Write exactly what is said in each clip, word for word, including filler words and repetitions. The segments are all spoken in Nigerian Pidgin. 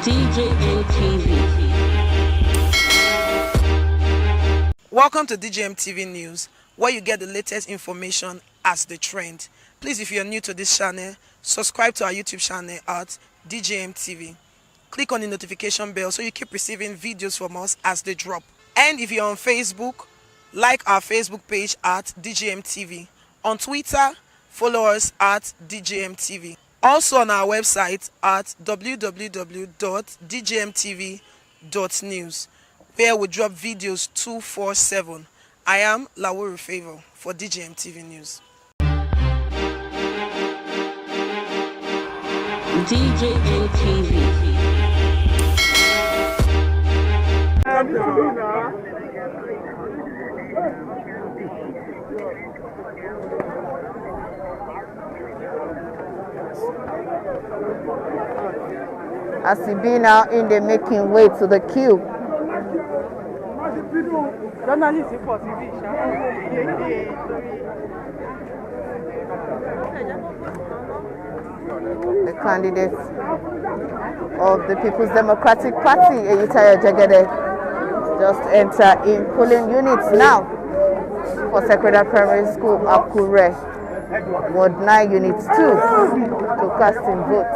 D J M T V. Welcome to D J M T V News, where you get the latest information as they trend. Please, if you're new to this channel, subscribe to our YouTube channel at D J M T V. Click on the notification bell so you keep receiving videos from us as they drop. And if you're on Facebook, like our Facebook page at D J M T V. On Twitter, follow us at D J M T V. Also on our website at www.djmtv.news, where we drop videos two four seven. I am Lawuru Favor for D J M T V News. D J M T V. As e be now, im dey make im way to the queue. The candidate of the People's Democratic Party, Eyitayo Jegede, just enter in polling units now for Sacred Heart Primary School, Akure, Ward nine, Unit two, to cast im vote.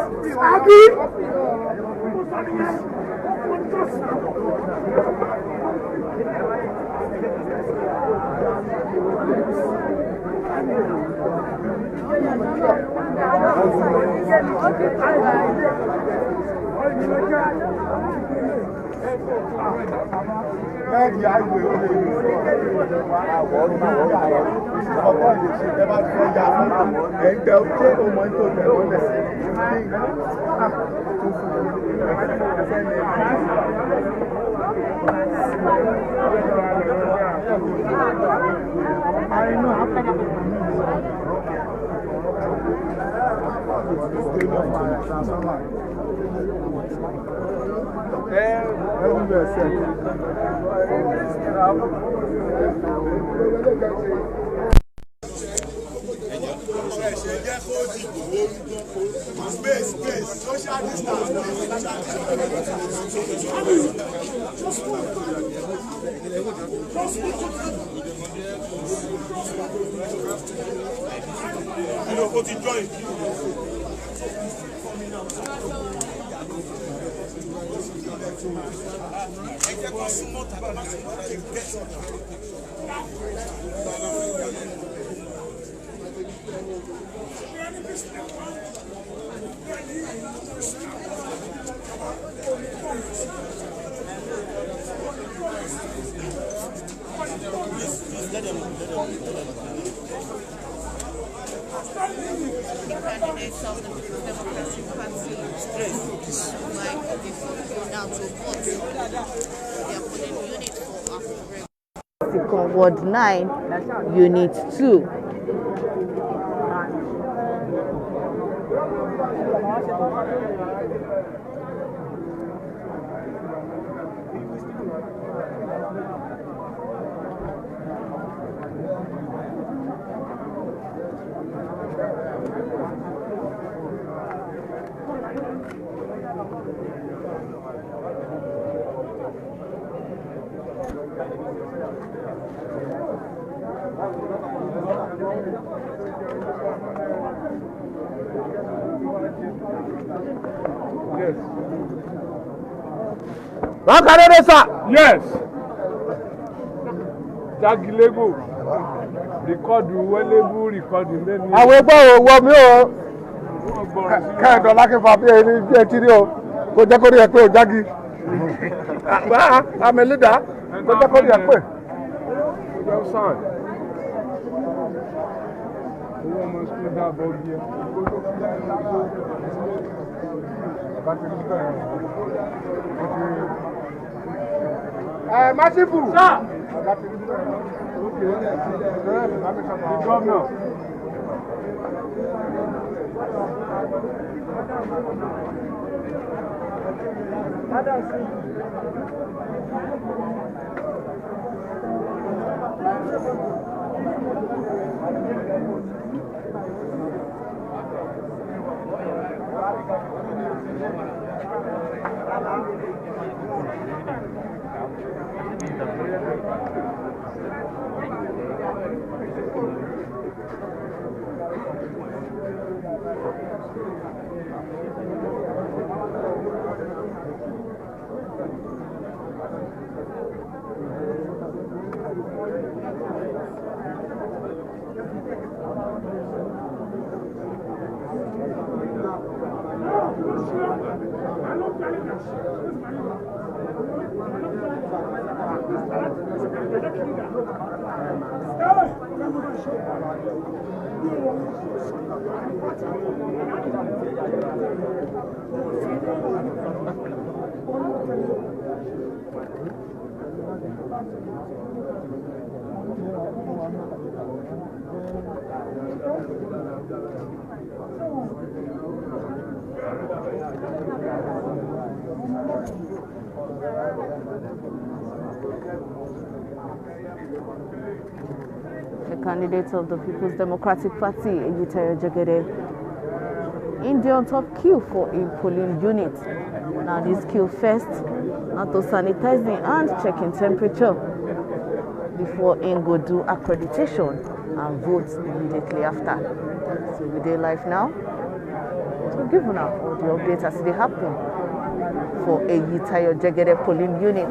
Candidates of the People's Democratic Party, like the now to vote for their polling unit for Akure. Ward nine, Unit two. Yes. Makarere, sir. Yes. Jagilego. Record, welegu, record, then. Àwọn ẹgbẹ́ wo wọ mí o? Kẹ́hìndọ̀ lákè fà bí ẹni bí ẹ ti rí o. Kò jẹ́ kó rí ẹ pé ò jági. Àmì lídà. Kò jẹ́ kó rí ẹ pé. Owó ọmọ sukùl dá bọ́ bí ẹ. Ẹ, Masifu. Sir. The governor. The candidate of the People's Democratic Party, Eyitayo Jegede, in the on top queue for a polling unit. Now this queue first, now to sanitize the hand, checking temperature before im go do accreditation and vote immediately after. So we dey live now to give una all the updates as e dey happen for Eyitayo Jegede polling unit.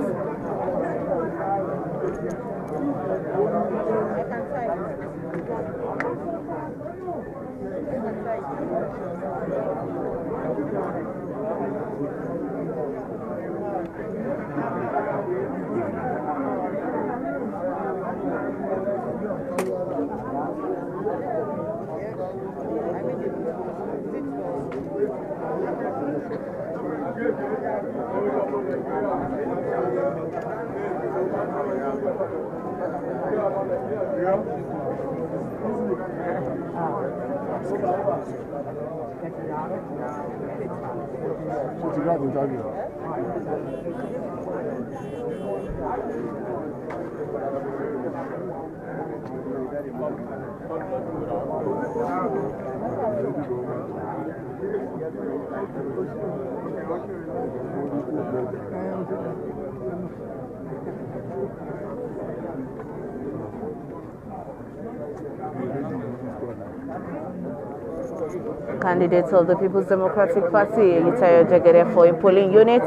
Candidate of the People's Democratic Party, Eyitayo Jegede, for im polling unit,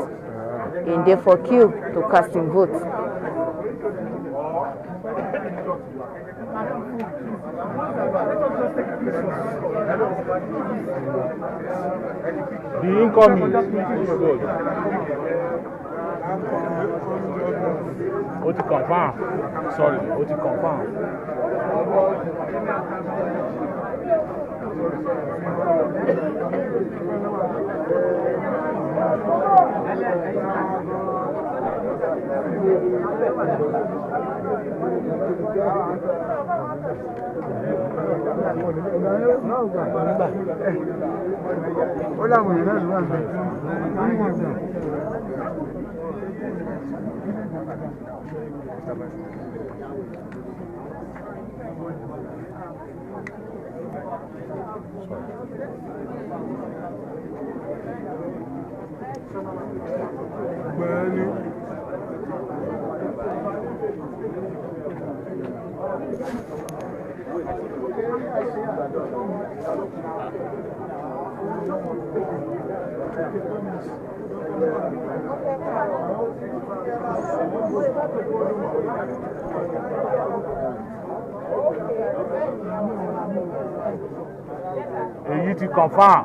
im dey for queue to cast im vote. The incoming. Ó ti confirm. Sorry, ó ti confirm. Ó láwọn èèyàn náà ló wà níbẹ̀. Èyí ti confirm.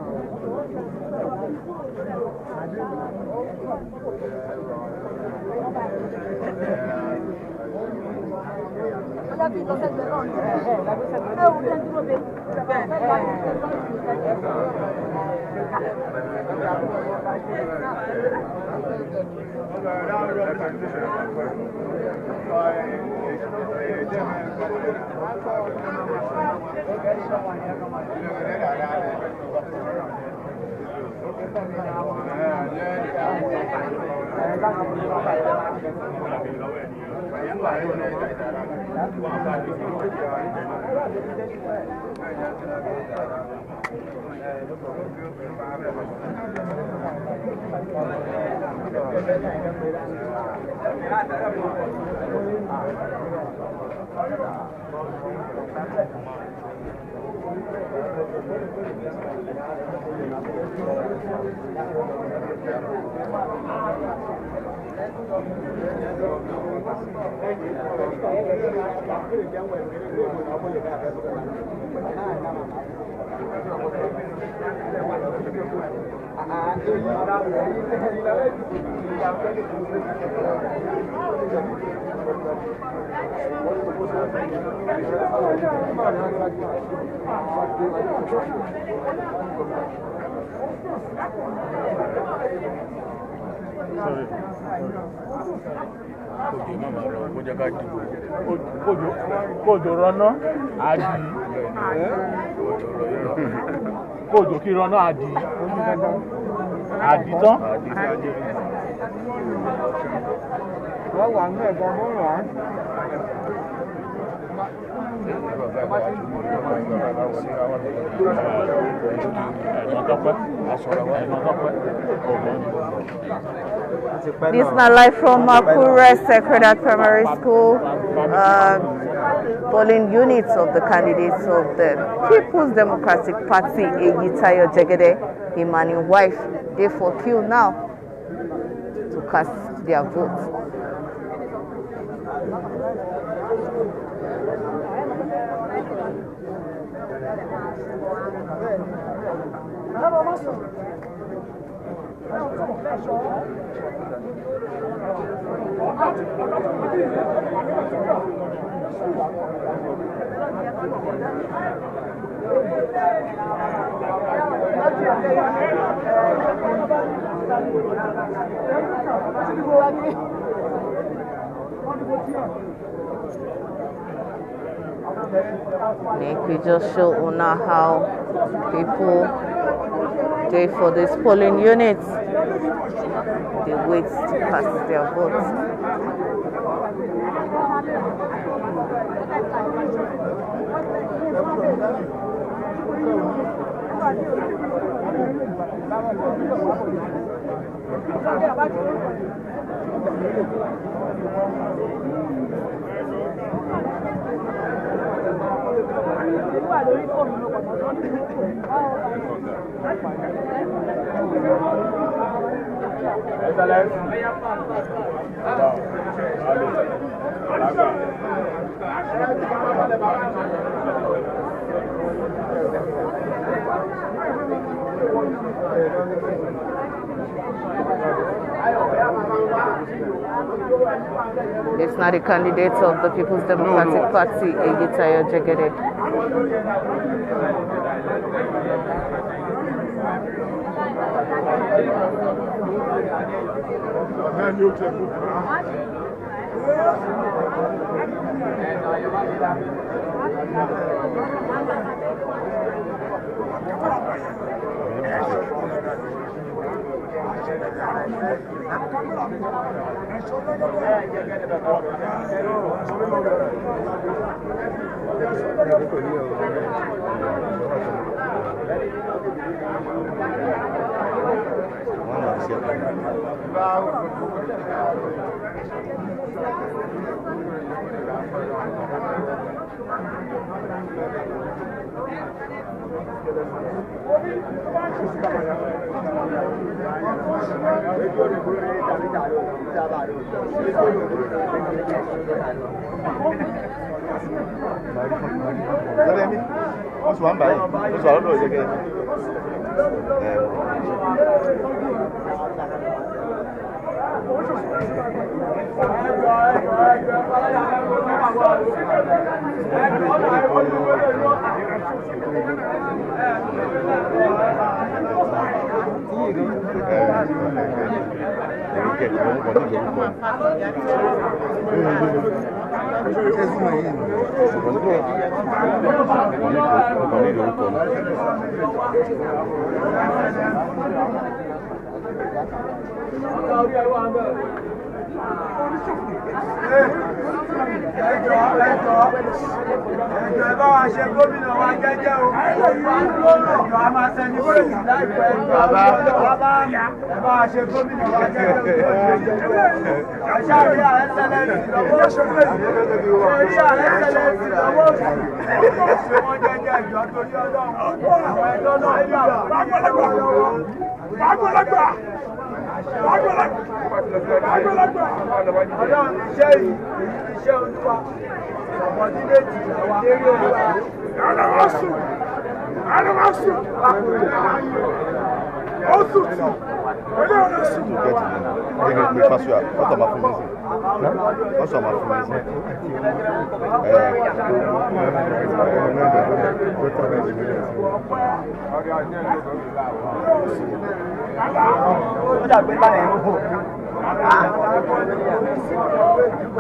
Sorry. Kòjò má máa rọ, kó jẹ́ ká dìbò. Kòjò, kòjò rọná, àdì. Kòjò kí rọná, àdì. Àdì tán. Wọ́n wà ní ẹ̀gbọ́n mọ́ràn án. This na live from Akure Sacred Heart Primary School, um, polling units of the candidates of the People's Democratic Party, Eyitayo Jegede, him and him wife, dey for queue now to cast their vote. Make we just show una how people dey for this polling unit. They wait to cast their vote. It's not a candidate of the People's Democratic Party, Eyitayo Jegede. Wọ́n sì wá ń báyìí, wọ́n sì wá lọ́dọ̀ ìjẹ́gẹ́. Ẹ jọ̀ọ́, ẹ jọ̀ọ́, ẹ jọ̀ọ́, ẹ bá wa ṣe gómìnà wa jẹ́jẹ́ o. Ẹ jọ̀ọ́, a máa celebrate láìpẹ́. Bàbá. Ẹ bá wa ṣe gómìnà wa jẹ́jẹ́ o. Ẹ ṣáà rí Her Excellency lọ́wọ́. Ẹ rí Her Excellency lọ́wọ́. Ẹ ṣe wọ́n jẹ́jẹ́, ẹ jọ̀ọ́, torí Ọlọ́run. Àwọn ẹjọ́ náà ń gbà wọ́n lọ́wọ́. Àgbàlagbà! Àgbàlagbà! Àgbàlagbà! Ọlọ́run ní iṣẹ́ yìí, èyí ní iṣẹ́ Olúwa. Ọ̀pọ̀ ní méjì làwa. Ara wa sùn! Ara wa sùn! Ó sùn tì! Olóòrùn sùn! Get it. Get it. Make fast, you are. What am I fooling? Wọ́n sọ ma fún mi sí. Ó dàgbé báyìí ń bò.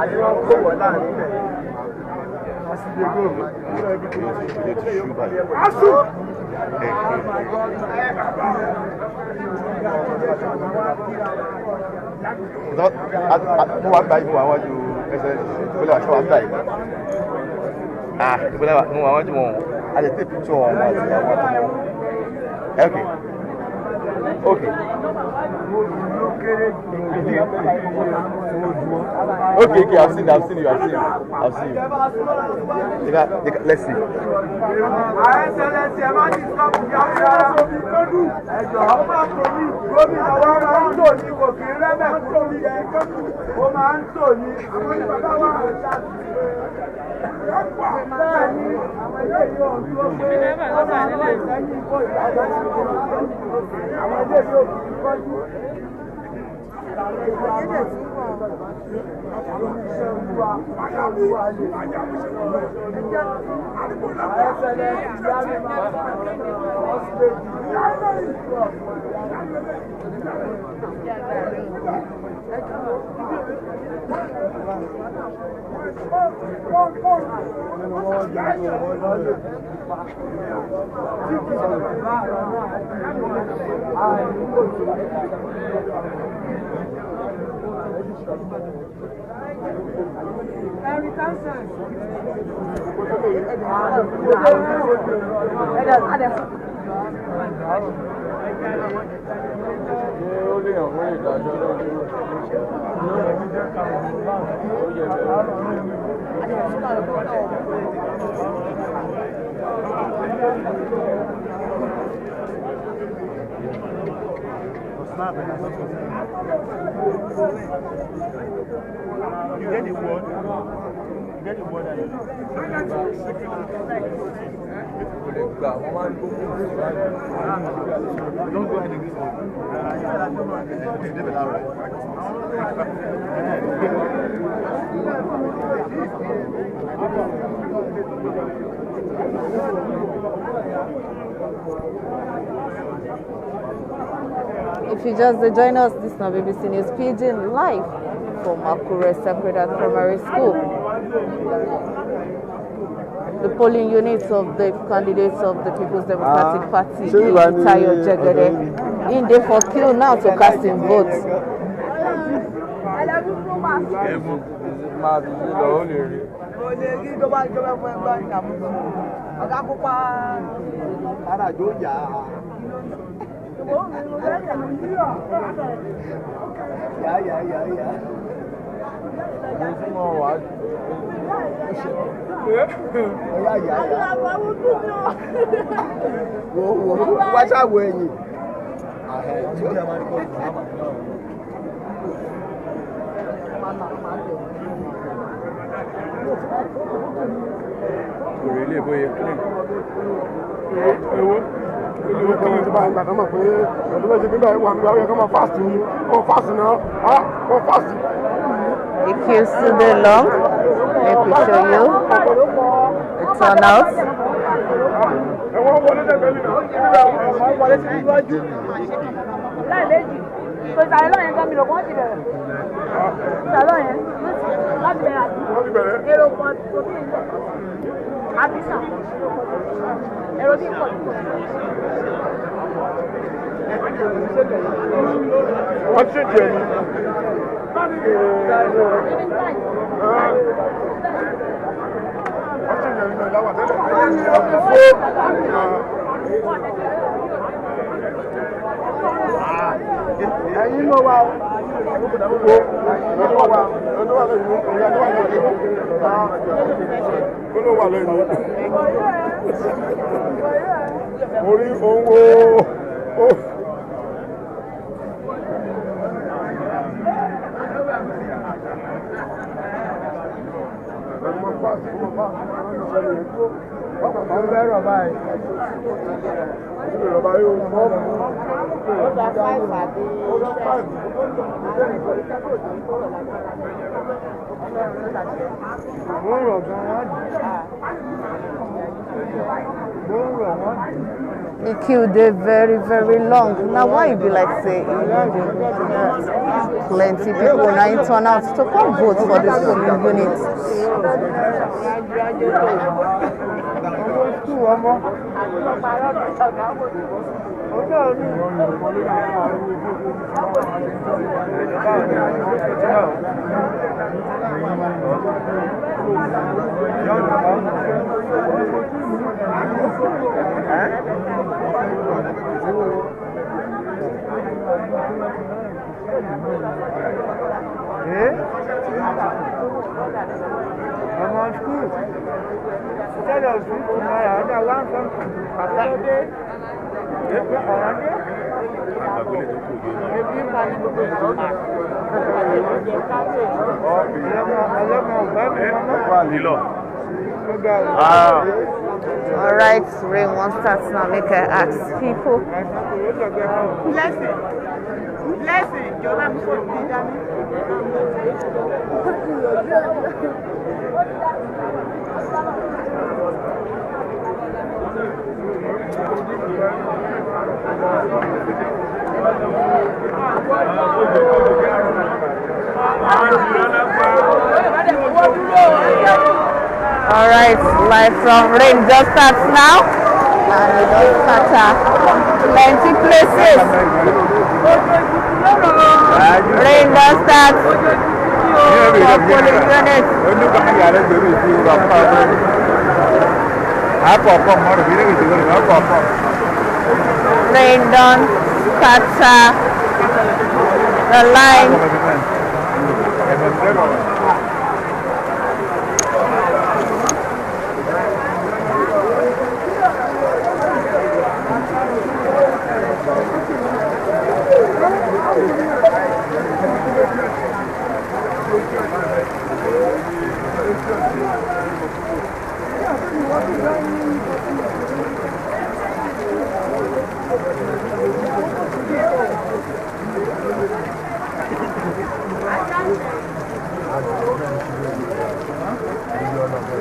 Àti wọn kó wọ̀ láàrin bẹ̀. Asu! Mo wá gba ibo àwọn ju ẹsẹ̀ ìpínlẹ̀ àti wá gba yìí. Ah, ìpínlẹ̀ wa, mo wá wájú wọn. A lè take picture wọn àti àwọn àti wọn. Okay. Okay. Okay, okay, I've seen, I've seen you, I've seen you, I've seen you. You got, you got, let's see. Her Excellency, ẹ má disturb ìyá mi rárá. Ẹ jọ̀ọ́, ó máa tò ní gómìnà wa máa ń tò ní kò kí ń rẹ́bẹ̀ kúrò níbẹ̀. Ó máa ń tò ní. Àwọn ìbàdàn wa máa ń ṣáàtì. Bẹ́ẹ̀ ni, àwọn ilé yìí ò ń dúró pé wọ́n máa ń lọ sẹ́yìn ìbò ìbàdàn. Àwọn ilé yìí ò kì í kọjú. You get the word? You get the word that you Don't go ahead and get one. If you just dey join us, this na B B C News Pidgin live from Akure Sacred Heart Primary School. The polling unit of the candidates of the People's Democratic Party, Tayo Jegede, in dey for queue now to cast im vote. Máa fi ṣe lọ, ó lè rí. Mo lè rí tó bá jọba fún ẹgbẹ́ ìdààmú. Ọ̀gá pupa. Ara jò yá. Yá, yá, yá, yá. Mo súnmọ́ wá. Ó yá, yá, yá. Wo, wo, wá ṣàwọ̀ ẹ̀yìn. Kò rí lè bóyá clean. Ewo. Ewo kí ni ti bá ìgbà kan mọ̀ pé ọdún méjì nígbà wà nígbà ó yẹ kó máa fast ni. Kó fast náà. Ah, kó fast. The queue still dey long. Make we show you the turnout. Ẹ̀wọ̀n wọlé lẹ́gbẹ̀ẹ́ mi náà. Wọ́n wọlé sí iwájú. Láì méjì. Kò sàlẹ̀ lọ́yẹn gan mi lò kó wọ́n ti bẹ̀rẹ̀. Sàlẹ̀ lọ́yẹn. Wọ́n ti bẹ̀rẹ̀ àti Wọ́n ti bẹ̀rẹ̀. Èrò kan tó ti ń bọ̀. Àbísà. Èrò bí pọ̀ jù. Wọ́n ti ṣèjì ẹni. Ẹ̀yin ló wà o. Ẹ̀yin ló wà o. Ẹ̀yin ló wà o. Kó ló wà lẹ́nu? Orí owó. Wọ́n fẹ́ rọ̀ báyìí. Ó da five àbí seven. Ó rọ̀ gan-an. Ó rọ̀ wọ́n. The queue dey very, very long. Na why e be like say e no dey plenty people na im turn out to come vote for this polling unit? Eh? Ọmọ school. Instead of fifty naira, under one something. Papa. Ebi pa ni gbogbo ìlú. Ọlọ́mọ, ọlọ́mọ ọ̀gá mi mọ́mọ́. Lílọ. Ó ga o. Ah. All right, rain wan start now. Make I ask people. Blessing. Blessing. Ìjọba mi kò ní dání. All right, live from rain just starts now, and e don scatter plenty places. Rain don start for polling units. Rain don scatter the line.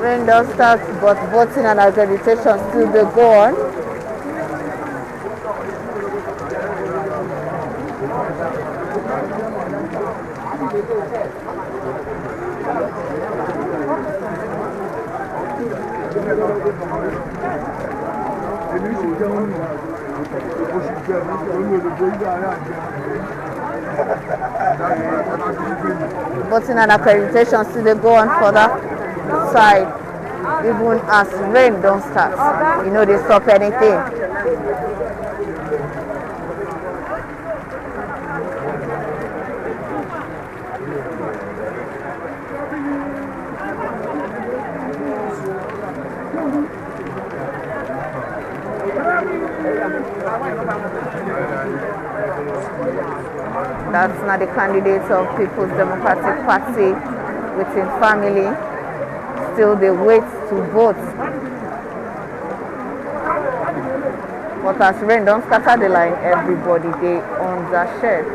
Rain don start, but voting and accreditation still dey go on. Voting and accreditation still dey go on for that side, even as rain don start. E no dey stop anything. That's not the candidate of People's Democratic Party with him family. Still dey wait to vote. But as rain don scatter the line, everybody dey under shed.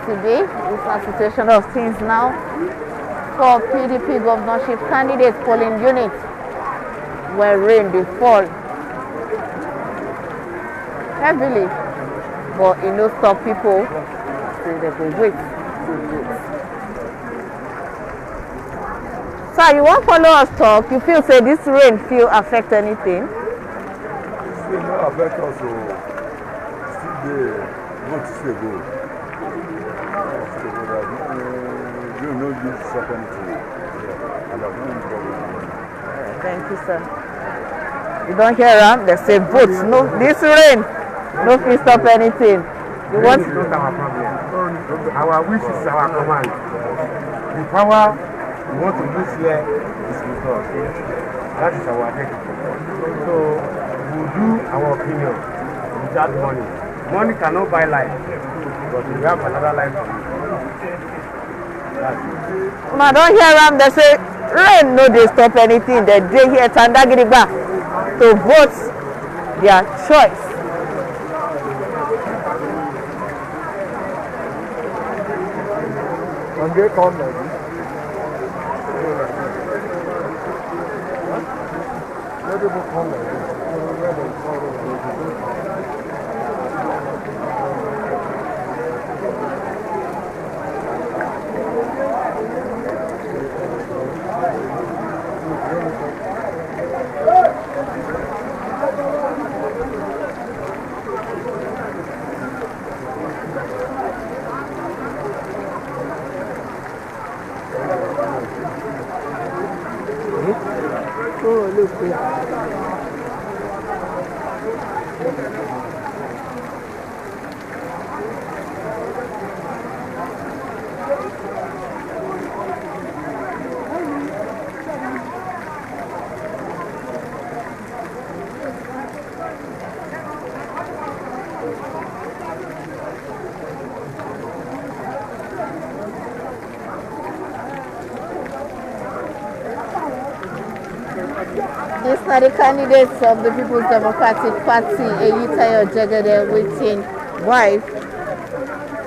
Today, this na situation of things now for P D P governorship candidate polling unit, where rain dey fall heavily, but e no stop people say dem go wait to vote. Sir, you wan follow us talk? You feel say this rain fit affect anything? This rain no affect us o. Still dey, vote still dey go. Still dey go. There's no, rain no use stop anything. And there's no any problem. Thank you, sir. You don hear am? Dem say vote no, this rain no fit stop anything. You want? Rain is not our problem. Our wish is our command. The power we want to use here is with us. That is our head. So we do our opinion without money. Money cannot buy life, but we have another life to live. Una don hear am, dem say rain no dey stop anything. Dem dey here tanda gidigba to vote their choice. And they come like this. Let people come like this. Dis na di candidates of di Peoples Democratic Party, Eyitayo Jegede, wit im wife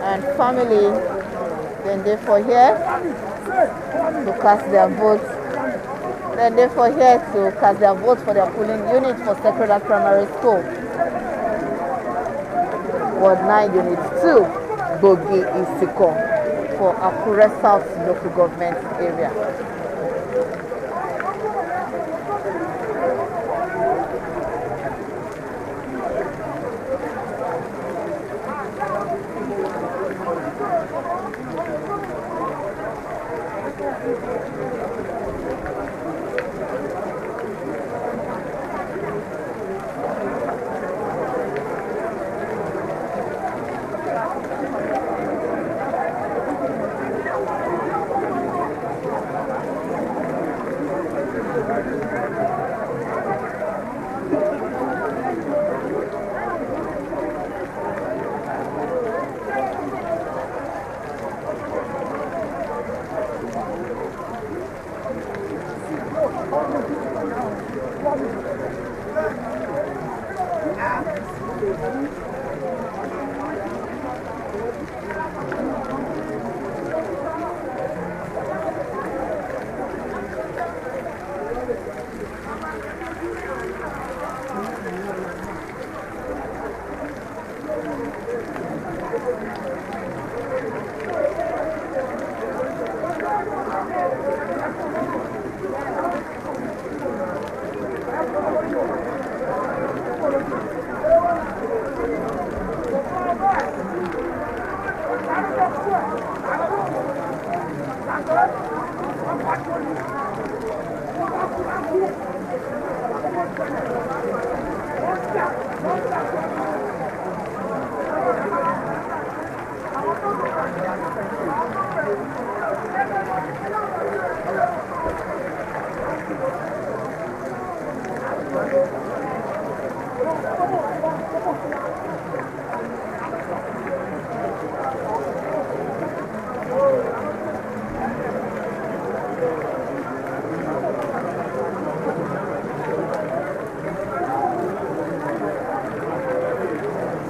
and family. Dem dey for here to cast their vote. Dem dey for here to cast their vote for their polling unit for Sacred Heart Primary School, Ward nine, Unit two, Gbogi Isiko, for Akure South Local Government Area.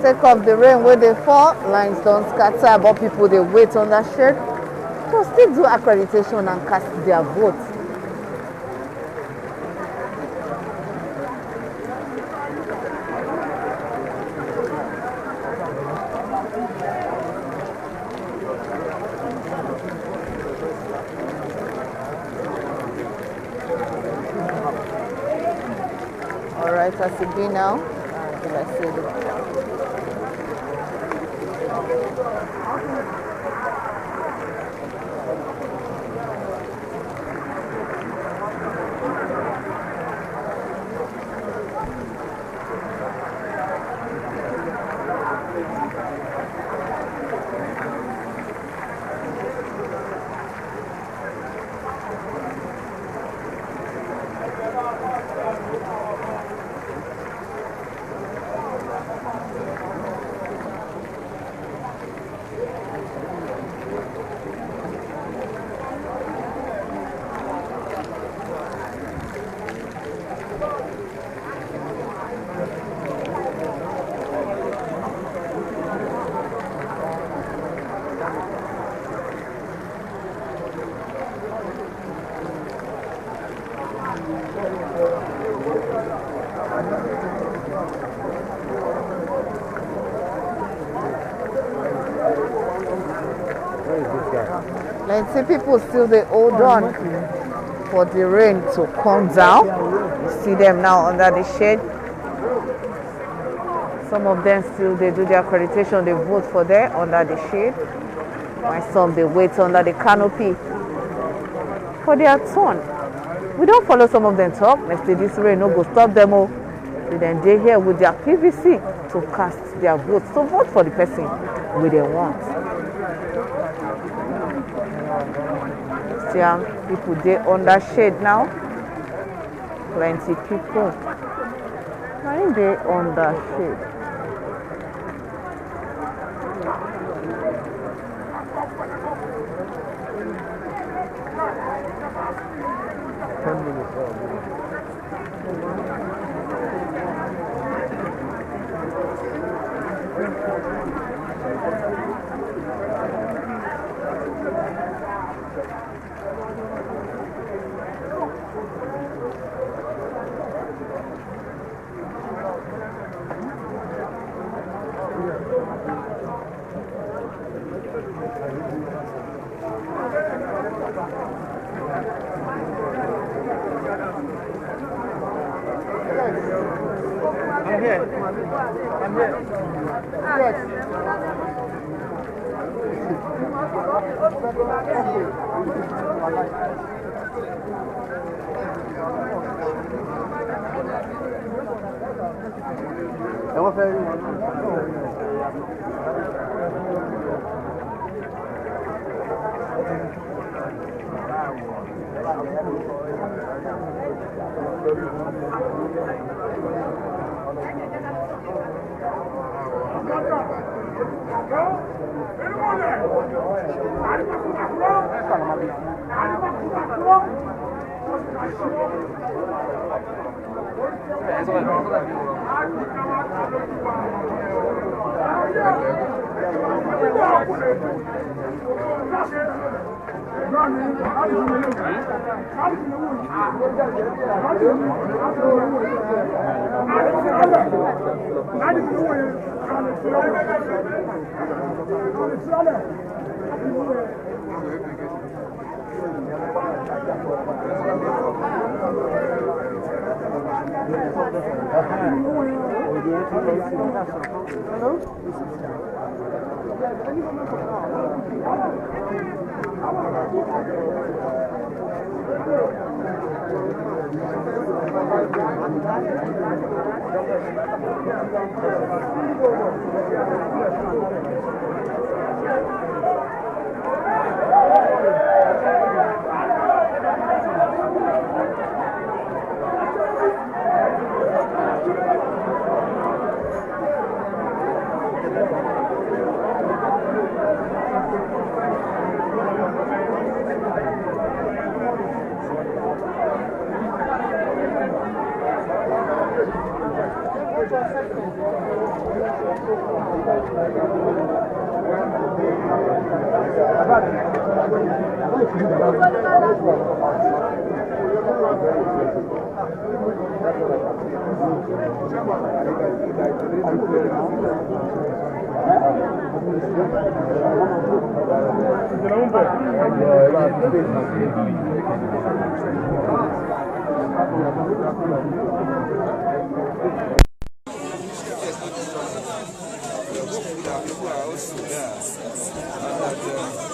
Sake of the rain wey dey fall, lines don scatter, but people dey wait under shade to still do accreditation and cast their vote. All right, as e be now, uh, be like say the Plenty people still dey hold on for the rain to come down. See them now under the shade. Some of them still dey do their accreditation, dey vote for there under the shade. While some dey wait under the canopy for their turn. We don follow some of them talk. Dem say this rain no go stop them o. Say dem dey here with their P V C to cast their vote, to vote for the person wey dem want. See am, people dey under shade now. Plenty people na im dey under shade. Ten minutes. I'm here. I'm here. Yes.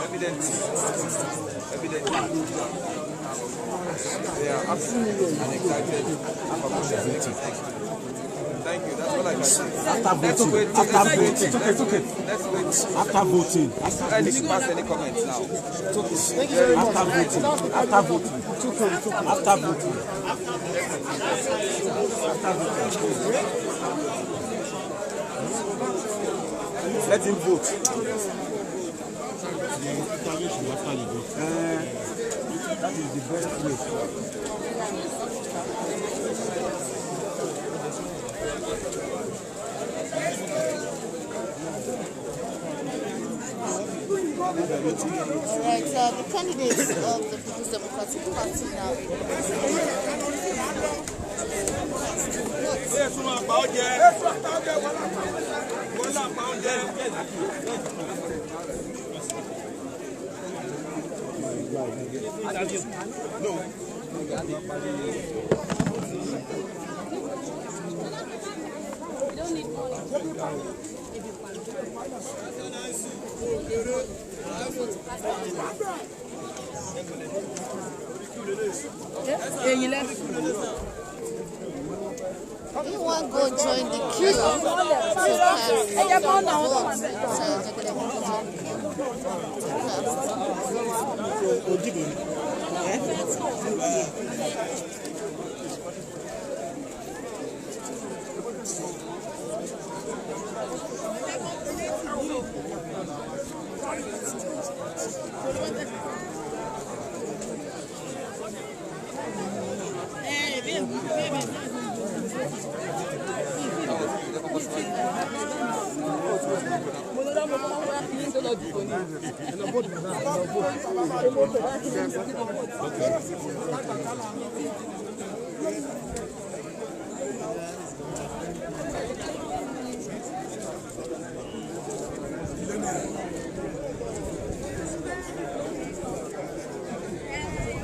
Evidently, evidently, they are happy and excited. Thank you. That's all I can say. After voting, after voting, it's okay, it's okay. Let's wait. After voting, after voting, pass any comments now. After voting, after voting, after voting, after voting. Let him vote. That is the best way. All right, uh, the candidates of the People's Democratic Party now. You want go join the queue to cast vote.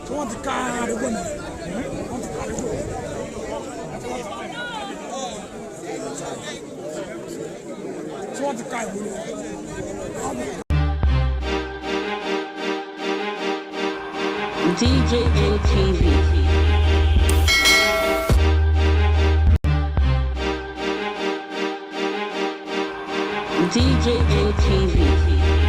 Tí wọ́n ti ká arúgbó mi. Wọ́n ti ká arúgbó mi. Tí wọ́n ti ká ìwé mi. D J N T V. D J N T V.